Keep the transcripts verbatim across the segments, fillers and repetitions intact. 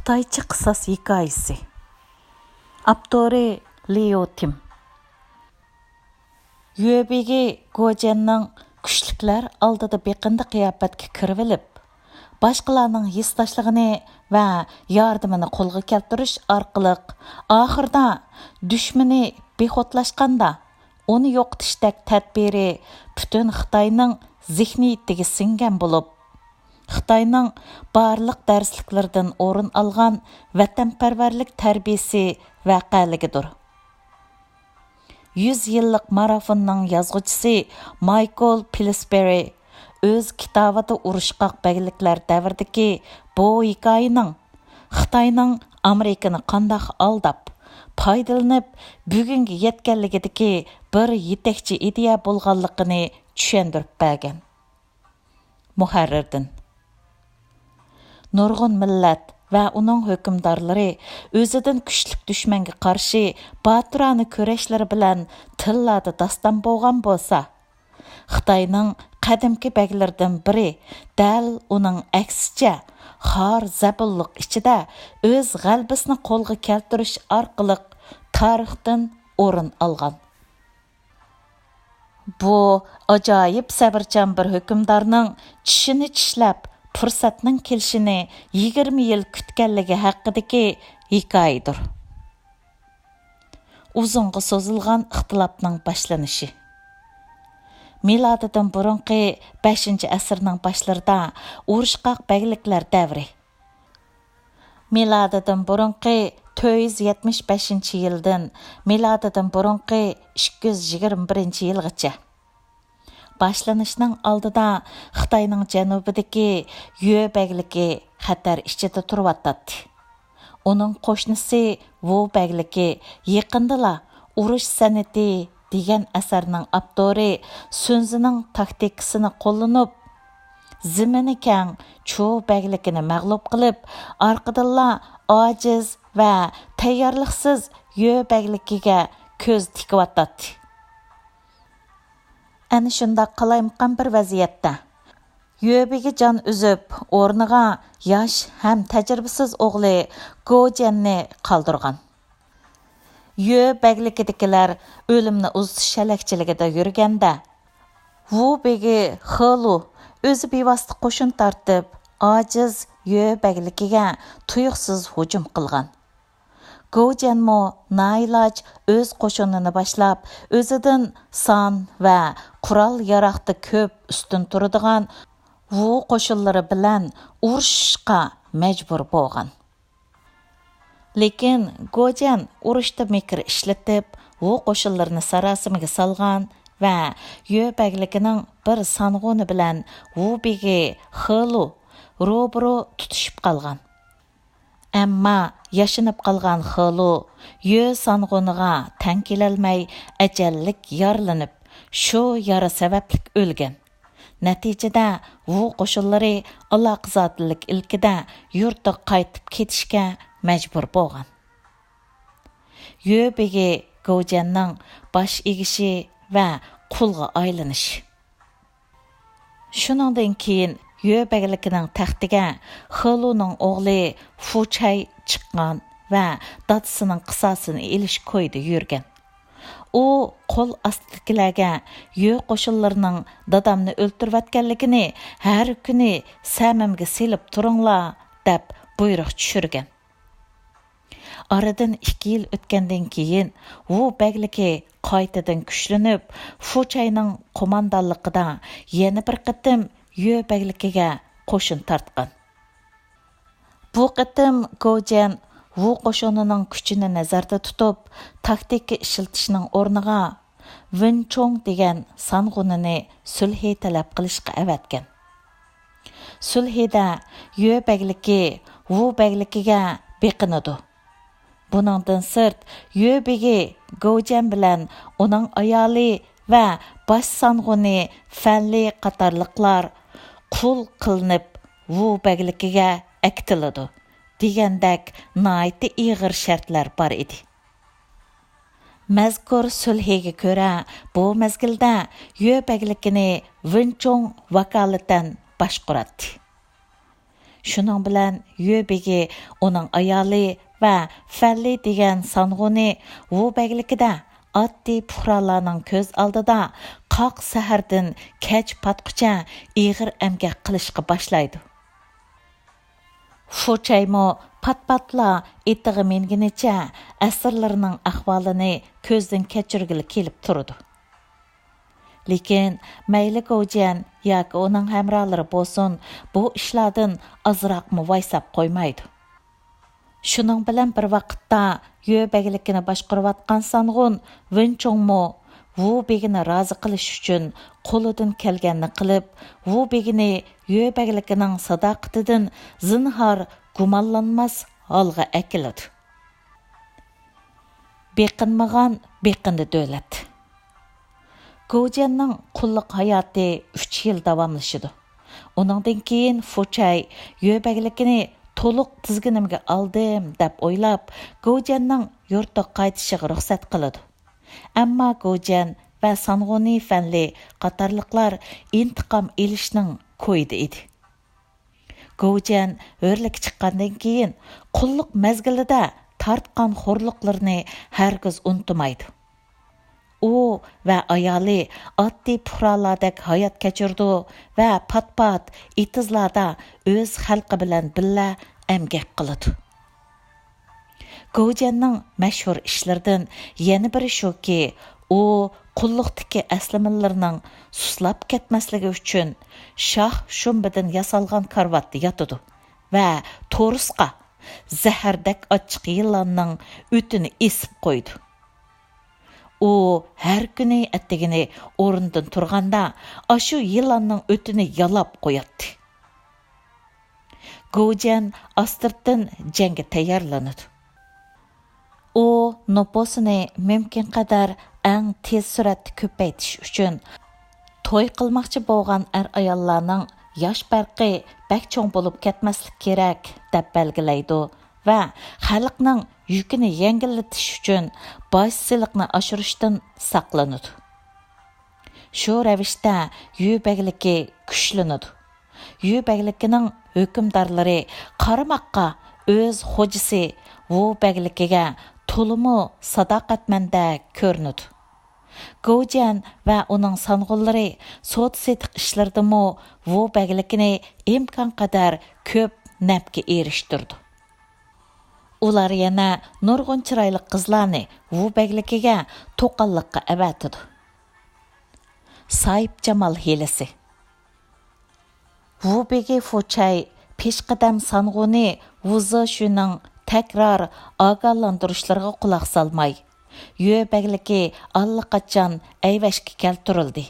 خىتايچە قىساس ھېكايىسى. ئاپتورى ليۇ تىم. يۆبىگى گوجيەننىڭ كۈچلۈكلەر ئالدىدا بېقىندى قىياپەتكە كىرىۋېلىپ، باشقىلارنىڭ ھېسداشلىقىنى ۋە ياردىمىنى قولغا كەلتۈرۈش ئارقىلىق، ئاخىرىدا دۈشمىنى بىخۇدلاشقاندا، ئۇنى يوقىتىشتەك تەدبىرى پۈتۈن خىتاينىڭ زېھنىيىتىگە سىڭگەن بولۇپ، خىتاينىڭ بارلىق دەرسلىكلىرىدىن ئورۇن ئالغان ۋەتەنپەرۋەرلىك تەربىيىسى ۋەقەلىكىدۇر. يۈز يىللىق مارافوننىڭ يازغۇچىسى مايكل پىلسبېرى ئۆز كىتابىدا ئۇرۇشقاق بەگلىكلەر دەۋرىدىكى بۇ ھېكايىنىڭ خىتاينىڭ ئامېرىكىنى قانداق ئالداپ، پايدىلىنىپ، بۈگۈنگە يەتكەنلىكىدىكى بىر يېتەكچى ئىدىيە بولغانلىقىنى چۈشەندۈرۈپ بەرگەن. مۇھەررىردىن. نۇرغۇن مىللەت ۋە ئۇنىڭ ھۆكۈمدارلىرى ئۆزىدىن كۈچلۈك دۈشمەنگە قارشى باتۇرانە كۈرەشلىرى بىلەن تىللاردا داستان بولغان بولسا، خىتاينىڭ قەدىمكى بەگلىرىدىن بىرى دەل ئۇنىڭ ئەكسىچە، خار زەبۇنلۇق ئىچىدە ئۆز غەلىبىسىنى قولغا كەلتۈرۈش ئارقىلىق تارىختىن ئورۇن ئالغان. بۇ ئاجايىپ سەۋرچان بىر ھۆكۈمدارنىڭ چىشىنى چىشلەپ، پۇرسەتنىڭ كېلىشىنى يىگىرمە يىل كۈتكەنلىكى ھەققىدىكى ھېكايىدۇر. ئۇزۇنغا سوزۇلغان ئىختىلاپنىڭ باشلىنىشى. مىلادىدىن بۇرۇنقى بەشىنچى ئەسىرنىڭ باشلىرىدا ئۇرۇشقاق بەگلىكلەر دەۋرى. مىلادىدىن بۇرۇنقى تۆت يۈز يەتمىش بەشىنچى يىلدىن مىلادىدىن بۇرۇنقى ئىككى يۈز يىگىرمە بىرىنچى يىلغىچە. باشلىنىشنىڭ ئالدىدا خىتاينىڭ جەنۇبىدىكى يۆ بەگلىكى خەتەر ئىچىدە تۇرۇۋاتاتتى. ئۇنىڭ قوشنىسى ۋۇ بەگلىكى يېقىندىلا ئۇرۇش سەنئىتى دېگەن ئەسەرنىڭ ئاپتورى سۈنزىنىڭ تاكتىكىسىنى قوللىنىپ، زېمىنى كەڭ چۇ بەگلىكىنى مەغلۇپ قىلىپ، ئارقىدىنلا ئاجىز ۋە تەييارلىقسىز يۆ بەگلىكىگە كۆز تىكىۋاتاتتى. ئەنە شۇنداق قالايمىقان بىر ۋەزىيەتتە، يۆبىگى جان ئۈزۈپ، ئورنىغا ياش ھەم تەجرىبىسىز ئوغلى گوجيەننى قالدۇرغان. يۆ بەگلىكىدىكىلەر ئۆلۈمنى ئۇزىتىش ھەلەكچىلىكىدە يۈرگەندە، ۋۇ بېگى خېلۇ ئۆزى بىۋاسىتە قوشۇن تارتىپ، ئاجىز يۆ بەگلىكىگە تۇيۇقسىز ھۇجۇم قىلغان. گوجيەنمۇ نائىلاج ئۆز قوشۇنىنى باشلاپ، ئۆزىدىن سان ۋە قورال-ياراغدا كۆپ ئۈستۈن تۇرىدىغان ۋۇ قوشۇنلىرى بىلەن ئۇرۇشۇشقا مەجبۇر بولغان. لېكىن گوجيەن ئۇرۇشتا مىكىر ئىشلىتىپ، ۋۇ قوشۇنلىرىنى ساراسىمىگە سالغان ۋە يۆ بەگلىكىنىڭ بىر سانغۇنى بىلەن ۋۇ بېگى خېلۇ روبىرو تۇتۇشۇپ قالغان. ئەمما ياشىنىپ قالغان خېلۇ يۆ سانغۇنىغا تەڭ كېلەلمەي، ئەجەللىك يارىلىنىپ، شۇ يارا سەۋەبلىك ئۆلگەن. نەتىجىدە، ۋۇ قوشۇنلىرى ئالاقىزادىلىك ئىلكىدە يۇرتىغا قايتىپ كېتىشكە مەجبۇر بولغان. يۆ بېگى گوجيەننىڭ باش ئېگىشى ۋە قۇلغا ئايلىنىشى. شۇنىڭدىن كېيىن يۆ بەگلىكىنىڭ تەختىگە خېلۇنىڭ ئوغلى فۇچەي چىققان ۋە دادىسىنىڭ قىساسىنى ئېلىش كويىدا يۈرگەن. ئۇ قول ئاستىدىكىلەرگە يۆ قوشۇنلىرىنىڭ دادامنى ئۆلتۈرۈۋەتكەنلىكىنى ھەر كۈنى سەمەمگە سېلىپ تۇرۇڭلار، دەپ بۇيرۇق چۈشۈرگەن. ئارىدىن ئىككى يىل ئۆتكەندىن كېيىن، ۋۇ بەگلىكى قايتىدىن كۈچلىنىپ، فۇچەينىڭ قوماندانلىقىدا يەنە بىر قېتىم يۆ بەگلىكىگە قوشۇن تارتقان. بۇ قېتىم گوجيەن ۋۇ قوشۇنىنىڭ كۈچىنى نەزەردە تۇتۇپ، تاكتىكا ئىشلىتىشنىڭ ئورنىغا ۋېنچۇڭ دېگەن سانغۇنىنى سۈلھى تەلەپ قىلىشقا ئەۋەتكەن. سۈلھىدە يۆ بەگلىكى ۋۇ بەگلىكىگە بېقىنىدۇ. بۇنىڭدىن سىرت، يۆ بېگى گوجيەن بىلەن ئۇنىڭ ئايالى ۋە باش سانغۇنى فەنلى قاتارلىقلار قۇل قىلىنىپ ۋۇ بەگلىكىگە ئەكېتىلىدۇ دېگەندەك ناھايىتى ئېغىر شەرتلەر بار ئىدى. مەزكۇر سۈلھىگە كۆرە، بۇ مەزگىلدە يۆ بەگلىكىنى ۋېنچۇڭ ۋاكالىتەن باشقۇراتتى. شۇنىڭ بىلەن يۆ بېگى ئۇنىڭ ئايالى ۋە فەنلى دېگەن سانغۇنى ۋۇ بەگلىكىدە ئاددىي پۇقرالارنىڭ كۆز ئالدىدا قاق سەھەردىن كەچ پاتقۇچە ئېغىر ئەمگەك قىلىشقا باشلايدۇ. فۇچەيمۇ پات-پاتلا ئېتىغا مىنگىنىچە ئەسىرلىرىنىڭ ئەھۋالىنى كۆزدىن كەچۈرگىلى كېلىپ تۇرىدۇ. لېكىن مەيلى گوۋجيەن ياكى ئۇنىڭ ھەمراھلىرى بولسۇن، بۇ ئىشلاردىن ئازراقمۇ ۋايساپ قويمايدۇ. شۇنىڭ بىلەن بىر ۋاقىتتا، يۆ بەگلىكىنى باشقۇرۇۋاتقان سانغۇن ۋېنچۇڭمۇ ۋۇ بېگىنى رازى قىلىش ئۈچۈن قولىدىن كەلگەننى قىلىپ، ۋۇ بېگىنى يۆ بەگلىكىنىڭ ساداقىتىدىن زىنھار گۇمانلانماس ھالغا ئەكېلىدۇ. بېقىنمىغان بېقىندى دۆلەت. گوۋجيەننىڭ قۇللۇق ھاياتى ئۈچ يىل داۋاملىشىدۇ. ئۇنىڭدىن كېيىن فۇچەي يۆ بەگلىكىنى تولۇق تىزگىنىمگە ئالدىم دەپ ئويلاپ، گوۋجيەننىڭ يۇرتىغا قايتىشىغا رۇخسەت قىلىدۇ. ئەمما گوۋجيەن ۋە سانغۇنى فەنلى قاتارلىقلار ئىنتىقام ئېلىشنىڭ كويىدا ئىدى. گوۋجيەن ھۆرلۈككە چىققاندىن كېيىن، قۇللۇق مەزگىلىدە تارتقان خورلۇقلىرىنى ھەرگىز ئۇنتۇمايدۇ. ئۇ ۋە ئايالى ئاددىي پۇقرالاردا ھايات كەچۈرىدۇ ۋە پات-پات ئېتىزلاردا ئۆز خەلقى بىلەن بىللە ئەمگەك قىلىدۇ. گوۋجيەننىڭ مەشھۇر ئىشلىرىدىن يەنە بىرى شۇكى، ئۇ قۇللۇقتىكى ئەسلىمىلىرىنىڭ سۇسلاپ كەتمەسلىكى ئۈچۈن شاھ شۇمبىدىن ياسالغان كارىۋاتتا ياتىدۇ ۋە تورۇسقا زەھەردەك ئاچچىق يىلاننىڭ ئۆتىنى ئېسىپ قويىدۇ. ئۇ ھەر كۈنى ئەتىگىنى ئورنىدىن تۇرغاندا، ئاشۇ يىلاننىڭ ئۆتىنى يالاپ قوياتتى. گوۋجيەن ئاستىرتتىن جەڭگە تەييارلىنىدۇ. ئۇ نوپۇسىنى مۇمكىنقەدەر ئەڭ تېز سۈرئەتتە كۆپەيتىش ئۈچۈن، توي قىلماقچى بولغان ئەر-ئاياللارنىڭ ياش پەرقى بەك چوڭ بولۇپ كەتمەسلىكى كېرەك، دەپ بەلگىلەيدۇ ۋە خەلقنىڭ يۈكىنى يەڭگىللىتىش ئۈچۈن باج سېلىقنى ئاشۇرۇشتىن ساقلىنىدۇ. شۇ رەۋىشتە يۈ بەگلىكى كۈچلىنىدۇ. يۈ بەگلىكىنىڭ ھۆكۈمدارلىرى قارىماققا ئۆز خوجىسى ۋۇ بەگلىكىگە تولىمۇ ساداقەتمەندەك كۆرۈنىدۇ. گوۋجيەن ۋە ئۇنىڭ سانغۇنلىرى سودا-سېتىق ئىشلىرىدىمۇ ۋۇ بەگلىكىنى ئىمكانقەدەر كۆپ نەپكە ئېرىشتۈرىدۇ. ئۇلار يەنە نۇرغۇن چىرايلىق قىزلارنى ۋۇ بەگلىكىگە توقاللىققا ئەۋەتىدۇ. ساھىبجامال ھىيلىسى. ۋۇ بېگى فۇچەي پېشقەدەم سانغۇنى ۋۇ زېشۈنىڭ تەكرار ئاگاھلاندۇرۇشلىرىغا قۇلاق سالماي، يۆ بەگلىكى ئاللىقاچان ئەيۋەشكە كەلتۈرۈلدى.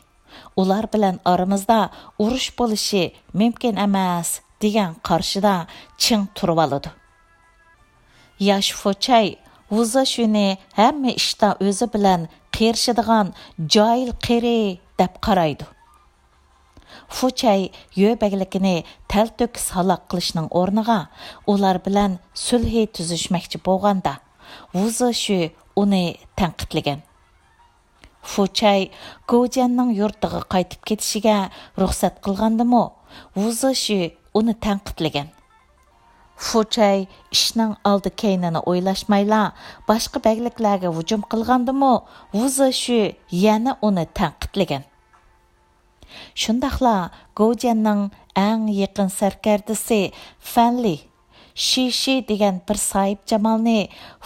ئۇلار بىلەن ئارىمىزدا ئۇرۇش بولۇشى مۇمكىن ئەمەس، دېگەن قارىشىدا چىڭ تۇرۇۋالىدۇ. ياش فۇچەي ۋۇ زېشۈنى ھەممە ئىشتا ئۆزى بىلەن قېرىشىدىغان جاھىل قېرى دەپ قارايدۇ. فۇچەي يۆ بەگلىكىنى تەلتۆكۈس ھالاك قىلىشنىڭ ئورنىغا ئۇلار بىلەن سۈلھى تۈزۈشمەكچى بولغاندا، ۋۇ زېشۈ ئۇنى تەنقىدلىگەن. فۇچەي گوۋجيەننىڭ يۇرتىغا قايتىپ كېتىشىگە رۇخسەت قىلغاندىمۇ، ۋۇ زېشۈ ئۇنى تەنقىدلىگەن. فۇچەي ئىشنىڭ ئالدى-كەينىنى ئويلاشمايلا، باشقا بەگلىكلەرگە ھۇجۇم قىلغاندىمۇ، ۋۇ زېشۈ يەنە ئۇنى تەنقىدلىگەن. شۇنداقلا گوۋجيەننىڭ ئەڭ يېقىن سەركەردىسى فەنلى، شىشى دېگەن بىر ساھىبجامالنى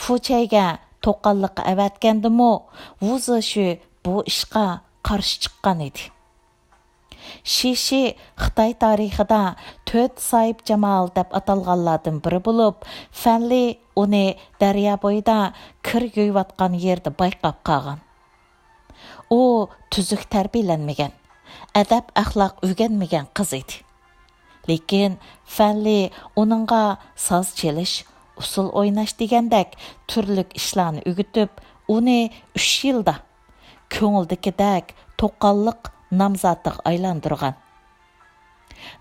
فۇچەيگە توقاللىققا ئەۋەتكەندىمۇ، ۋۇ زېشۈ بۇ ئىشقا قارشى چىققان ئىدى. شىشى خىتاي تارىخىدا تۆت ساھىبجامال دەپ ئاتالغانلاردىن بىرى بولۇپ، فەنلى ئۇنى دەريا بويىدا كىر يۇيۇۋاتقان يېرىدە بايقاپ قالغان. ئۇ تۈزۈك تەربىيەلەنمىگەن، ئەدەپ-ئەخلاق ئۆگەنمىگەن قىز ئىدى. لېكىن فەنلى ئۇنىڭغا ساز چېلىش، ئۇسسۇل ئويناش دېگەندەك تۈرلۈك ئىشلارنى ئۆگىتىپ، ئۇنى ئۈچ يىلدا كۆڭۈلدىكىدەك توقاللىق نامزاتىغا ئايلاندۇرغان.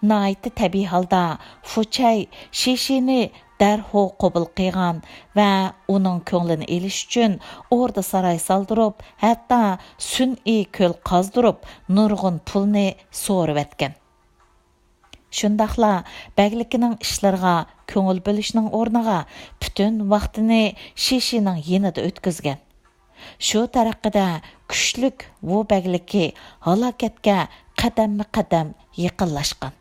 ناھايىتى تەبىئىي ھالدا فۇچەي شىشىنى دەرھال قوبۇل قىلغان ۋە ئۇنىڭ كۆڭلىنى ئېلىش ئۈچۈن ئوردا-ساراي سالدۇرۇپ، ھەتتا سۈنئىي كۆل قازدۇرۇپ، نۇرغۇن پۇلنى سورۇۋەتكەن. شۇنداقلا بەگلىكىنىڭ ئىشلىرىغا كۆڭۈل بۆلۈشنىڭ ئورنىغا پۈتۈن ۋاقتىنى شىشىنىڭ يېنىدا ئۆتكۈزگەن. شۇ تەرىقىدە كۈچلۈك ۋۇ بەگلىكى ھالاكەتكە قەدەممۇ قەدەم يېقىنلاشقان.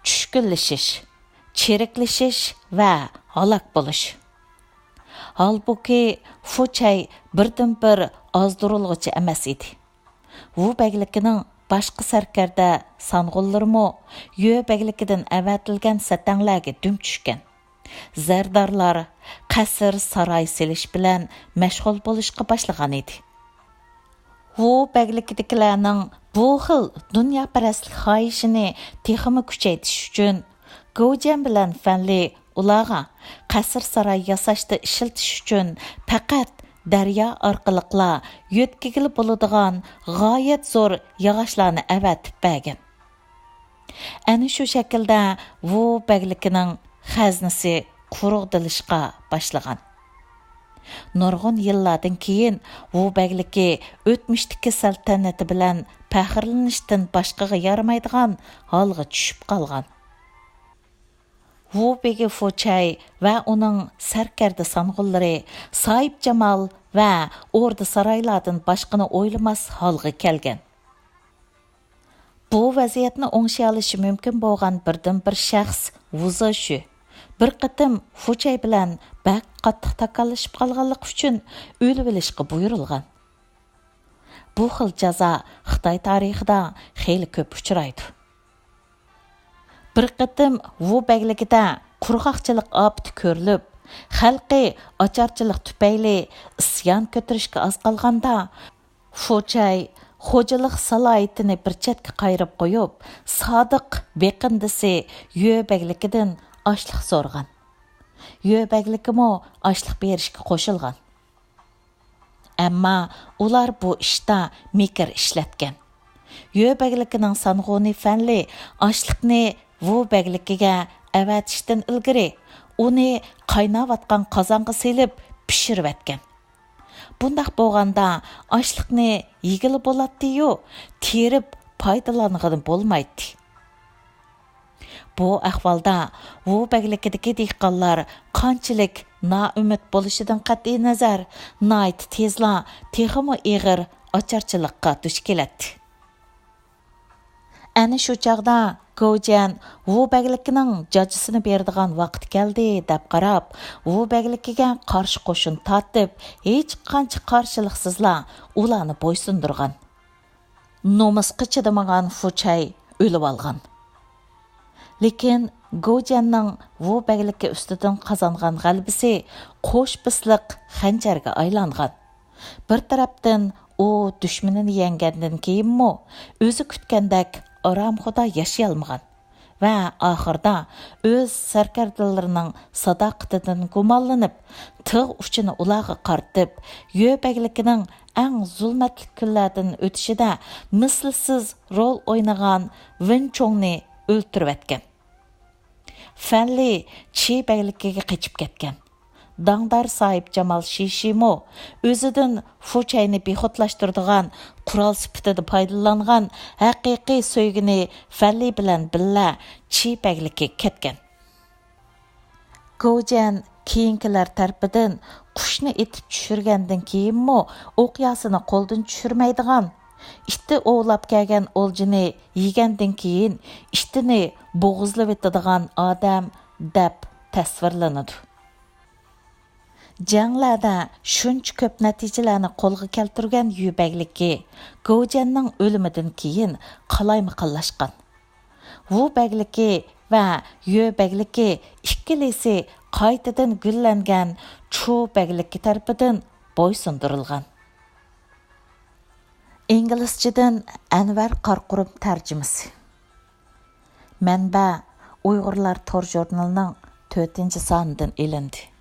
چۈشكۈنلىشىش، چىرىكلىشىش ۋە ھالاك بولۇش. ھالبۇكى، فۇچەي بىردىنبىر ئازدۇرۇلغۇچى ئەمەس ئىدى. ۋۇ بەگلىكىنىڭ باشقا سەركەردە سانغۇنلىرىمۇ يۆ بەگلىكىدىن ئەۋەتىلگەن سەتەڭلەرگە دۈم چۈشكەن. زەردارلار قەسىر ساراي سېلىش بىلەن مەشغۇل بولۇشقا باشلىغان ئىدى. ۋۇ بەگلىكىدىكىلەرنىڭ بۇ خىل دۇنياپەرەسلىك خاھىشىنى تېخىمۇ كۈچەيتىش ئۈچۈن، گوجيەن بىلەن فەنلى ئۇلارغا قەسىر ساراي ياساشتا ئىشلىتىش ئۈچۈن پەقەت دەريا ئارقىلىقلا يۆتكىگىلى بولىدىغان غايەت زور ياغاچلارنى ئەۋەتىپ بەرگەن. ئەنە شۇ شەكىلدە ۋۇ بەگلىكىنىڭ خەزنىسى قۇرۇقدىلىشقا باشلىغان. نۇرغۇن يىللاردىن كېيىن ۋۇ بەگلىكى ئۆتمۈشتىكى سەلتەنىتى بىلەن پەخىرلىنىشتىن باشقىغا يارىمايدىغان ھالغا چۈشۈپ قالغان. ۋۇ بېگى فۇچەي ۋە ئۇنىڭ سەركەردە سانغۇنلىرى ساھىبجامال ۋە ئوردا سارايلاردىن باشقىنى ئويلىماس ھالغا كەلگەن. بۇ ۋەزىيەتنى ئوڭشىيالىشى مۇمكىن بولغان بىردىنبىر شەخس ۋۇ زېشۈ بىر قېتىم فۇچەي بىلەن بەك قاتتىق تاكاللىشىپ قالغانلىقى ئۈچۈن ئۆلۈۋېلىشقا بۇيرۇلغان. بۇ خىل جازا خىتاي تارىخىدا خېلى كۆپ ئۇچرايدۇ. بىر قېتىم ۋۇ بەگلىكىدە قۇرغاقچىلىق ئاپىتى كۆرۈلۈپ، خەلقى ئاچارچىلىق تۈپەيلى ئىسيان كۆتۈرۈشكە ئاز قالغاندا، فۇچەي خوجىلىق سالاھىيىتىنى بىر چەتكە قايرىپ قويۇپ، سادىق بېقىندىسى يۆ بەگلىكىدىن ئاشلىق سورىغان. يۆ بەگلىكىمۇ ئاشلىق بېرىشكە قوشۇلغان. ئەمما ئۇلار بۇ ئىشتا مىكىر ئىشلەتكەن. يۆ بەگلىكىنىڭ سانغۇنى فەنلى ئاشلىقنى ۋۇ بەگلىكىگە ئەۋەتىشتىن ئىلگىرى، ئۇنى قايناۋاتقان قازانغا سېلىپ پىشۇرۇۋەتكەن. بۇنداق بولغاندا، ئاشلىقنى يېگىلى بولاتتى-يۇ، تېرىپ پايدىلانغىلى بولمايتتى. بۇ ئەھۋالدا ۋۇ بەگلىكىدىكى دېھقانلار قانچىلىك نائۈمىد بولۇشىدىن قەتئىينەزەر، ناھايىتى تېزلا تېخىمۇ ئېغىر ئاچارچىلىققا دۇچ كېلەتتى. ئەنە شۇ چاغدا گوجيەن ۋۇ بەگلىكىنىڭ جاجىسىنى بېرىدىغان ۋاقتى كەلدى دەپ قاراپ، ۋۇ بەگلىكىگە قارشى قوشۇن تارتىپ، ھېچقانچە قارشىلىقسىزلا ئۇلارنى بويسۇندۇرغان. نومۇسقا چىدىمىغان فۇچەي ئۆلۈۋالغان. لېكىن گوجيەننىڭ ۋۇ بەگلىكى ئۈستىدىن قازانغان غەلىبىسى قوش پىسلىق خەنجەرگە ئايلانغان. بىر تەرەپتىن ئۇ دۈشمىنىنى يەڭگەندىن كېيىنمۇ ئۆزى كۈتكەندەك ئارامخۇدا ياشىيالمىغان ۋە ئاخىرىدا ئۆز سەركەردىلىرىنىڭ ساداقىتىدىن گۇمانلىنىپ، تىغ ئۇچىنى ئۇلارغا قارىتىپ، يۆ بەگلىكىنىڭ ئەڭ زۇلمەتلىك كۈنلەردىن ئۆتۈشىدە مىسلىسىز رول ئوينىغان ۋېن چوڭنى ئۆلتۈرۈۋەتكەن. فەنلى چى بەگلىكىگە قېچىپ كەتكەن. داڭدار ساھىبجامال شىشىمۇ ئۆزىدىن فۇچەينى بىخۇدلاشتۇرىدىغان قورال سۈپىتىدە پايدىلانغان ھەقىقىي سۆيگىنى فەنلى بىلەن بىللە چى بەگلىكىگە كەتكەن. گوجيەن كېيىنكىلەر تەرىپىدىن قۇشنى ئېتىپ چۈشۈرگەندىن كېيىنمۇ ئوقياسىنى قولدىن چۈشۈرمەيدىغان، ئىتى ئوۋلاپ كەلگەن ئولجىنى يېگەندىن كېيىن ئىتىنى بوغۇزلىۋېتىدىغان ئادەم دەپ تەسۋىرلىنىدۇ. جەڭلەردە شۇنچە كۆپ نەتىجىلەرنى قولغا كەلتۈرگەن يۈ بەگلىكى گوجيەننىڭ ئۆلۈمىدىن كېيىن قالايمىقانلاشقان. ۋۇ بەگلىكى ۋە يۆ بەگلىكى ئىككىلىسى قايتىدىن گۈللەنگەن چۇ بەگلىكى تەرىپىدىن بويسۇندۇرۇلغان. ئىنگلىزچىدىن ئەنۋەر قارقۇرۇم تەرجىمىسى. مەنبە: ئۇيغۇرلار تور ژۇرنىلىنىڭ تۆتىنچى سانىدىن ئېلىندى.